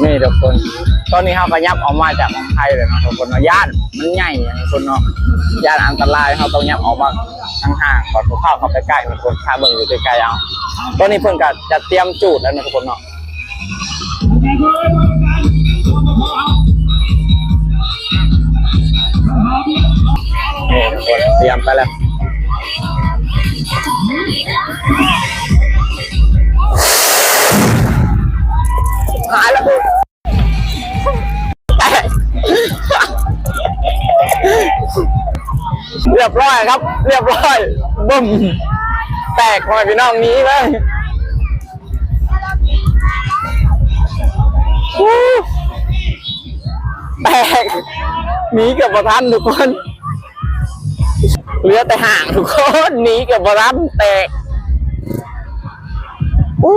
ນີ້ທຸກຄົນ ຕອນນີ້ເຮົາກໍຍັບອອກມາຈາກໝ່ອງໄພແລ້ວເນາະທຸກຄົນເນາະ ຢ້ານມັນໃຫຍ່ທຸກຄົນເນາະ ຢ້ານອັນຕະລາຍ ເຮົາຕ້ອງຍັບອອກມາ ທາງຫ້າງກ່ອນ ບໍ່ພາເຂົ້າໄປໃກ້ທຸກຄົນ ຖ້າເບິ່ງຢູ່ໄກໆເອົາ. ຕອນນີ້ເພິ່ນກໍຈະຕຽມຈູດແລ້ວເນາະທຸກຄົນເນາະ ນີ້ທຸກຄົນ ຕຽມໄປແລ້ວ ຫາຍແລ້ວ ແຕກ ຮຽບຮ້ອຍຄັບ ຮຽບຮ້ອຍ ບຶ້ມ ແຕກ ພໍ່ແມ່ພີ່ນ້ອງ ໜີເລີຍ ແຕກ ໜີເກືອບບໍ່ທັນທຸກຄົນ ເຫຼືອແຕ່ຫາງທຸກຄົນ ໜີເກືອບບໍ່ທັນ ແຕກ ອູ້.